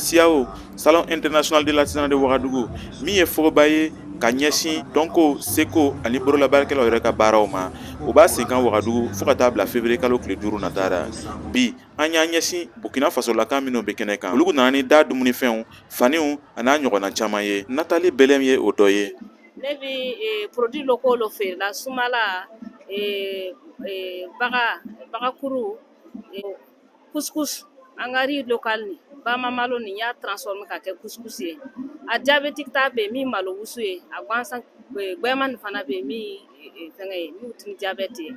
SIAO, Salon international de l'artisanat de Ouagadougou, min ye fogoba ye ka ɲɛsin dɔnko, seko ani bololabaarakɛlaw yɛrɛ ka baaraw ma, o b'a sen kan Wagadugu fo ka taa bila février kalo tile 5 nata ra. Bi, an y'an ɲɛsin Burkina Fasolaka minnu bɛ kɛnɛ kan, olu nana ni da dumunifɛnw, faniw an'a ɲɔgɔnna caman ye. Nathalie Belem ye o dɔ ye. Ne bɛ produits locaux lo feere la, sumala, baga, bagakuru, couscous, an ka riz local nin, bama malo nin, n y'a transformer ka kɛ couscous ye. A diabétique ta bɛ yen min malo wusu ye, a gansan gbɛman nin fana bɛ yen min fɛngɛ ye, min tɛ ni diabète ye.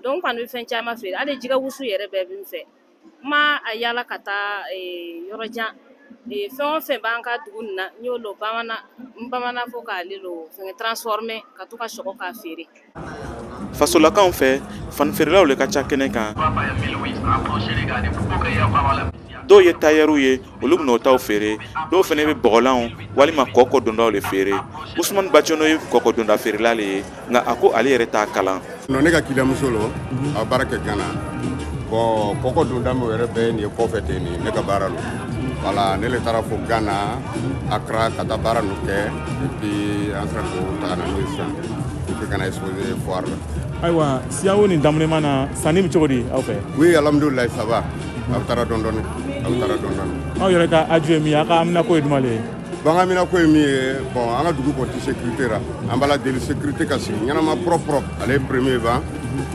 Donc n kɔni bɛ fɛn caman feere, hali jɛgɛ wusu yɛrɛ bɛɛ bɛ n fɛ. N ma a yala ka taa yɔrɔ jan, fɛn o fɛn b'an ka dugu nin na, n y'o lo bamanan, n bamanan fo k'ale lo fɛngɛ transformer ka to ka sɔgɔ k'a feere. Fasolakaw fɛ, fanifeerelaw le ka ca kɛnɛ kan. Dɔw ye tayɛriw ye, olu bɛna o taw feere. Dɔw fana bɛ bɔgɔlanw walima kɔkɔ dondaw le feere. Usumani Bacono ye kɔkɔ donda feerela le ye, nka a ko ale yɛrɛ t'a kalan. Non, ne ka clientmuso lo, a baara kɛ Gana. Bon, kɔkɔ donda min yɛrɛ bɛɛ nin ye kɔfɛ ten, nin ne ka baara lo. Voilà, ne le taara fo Gana, Accra, ka taa baara ninnu kɛ, et puis an sera k'o ta ka na n'o ye sisan pour que ka na exposer foire la. Ayiwa, SIAO nin daminɛma na, sanni bɛ cogo di aw fɛ? Oui, alhamdulilayi, ça va, a bɛ taara dɔɔni dɔɔni, a bɛ taara dɔɔni dɔɔni. Aw yɛrɛ ka aju ye min ye, aw ka haminako ye jumɛn le ye? Bon, an ka haminako ye min ye, bon, an ka dugu kɔni tɛ sécurité la. An b'ala deli, sécurité ka sigi ɲɛnama propre propre, ale ye premier ban.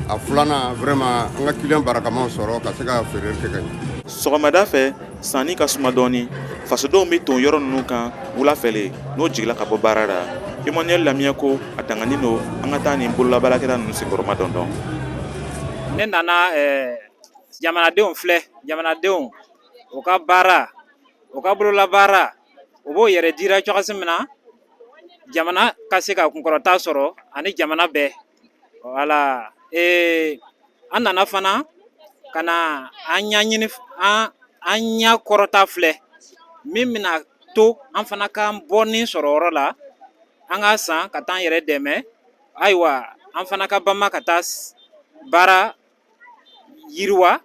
A filanan, vraiment, an ka client barakamaw sɔrɔ ka se ka feere kɛ ka ɲɛ. Sɔgɔmada fɛ, sanni ka suma dɔɔni. Fasodenw bɛ ton yɔrɔ ninnu kan wula fɛ le, n'o jigila ka bɔ baara la. Emmanuel Lamia ko a danganin don, an ka taa nin bololabaarakɛla ninnu senkɔrɔma dɔndɔn. Ne nana jamanadenw filɛ, jamanadenw u ka baara, u ka bololabaara, u b'o yɛrɛ dira cogosi min na jamana ka se ka kunkɔrɔta sɔrɔ ani jamana bɛɛ. Wala an nana fana ka na an ɲa ɲini, an ɲa kɔrɔta filɛ min bɛna to an fana k'an bɔni sɔrɔ yɔrɔ la, an ka san ka taa an yɛrɛ dɛmɛ. Ayiwa, an fana ka banba ka taa baara yiriwa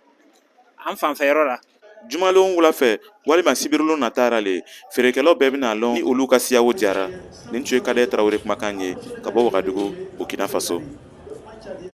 an fanfɛyɔrɔ la. Jumalon wula fɛ walima sibirilon nata le, feerekɛlaw bɛɛ bɛna lɔn ni olu ka SIAO jara. Nin tun ye Kadɛ Tarawele kumakan ye ka bɔ Wagadugu, Burkina Faso.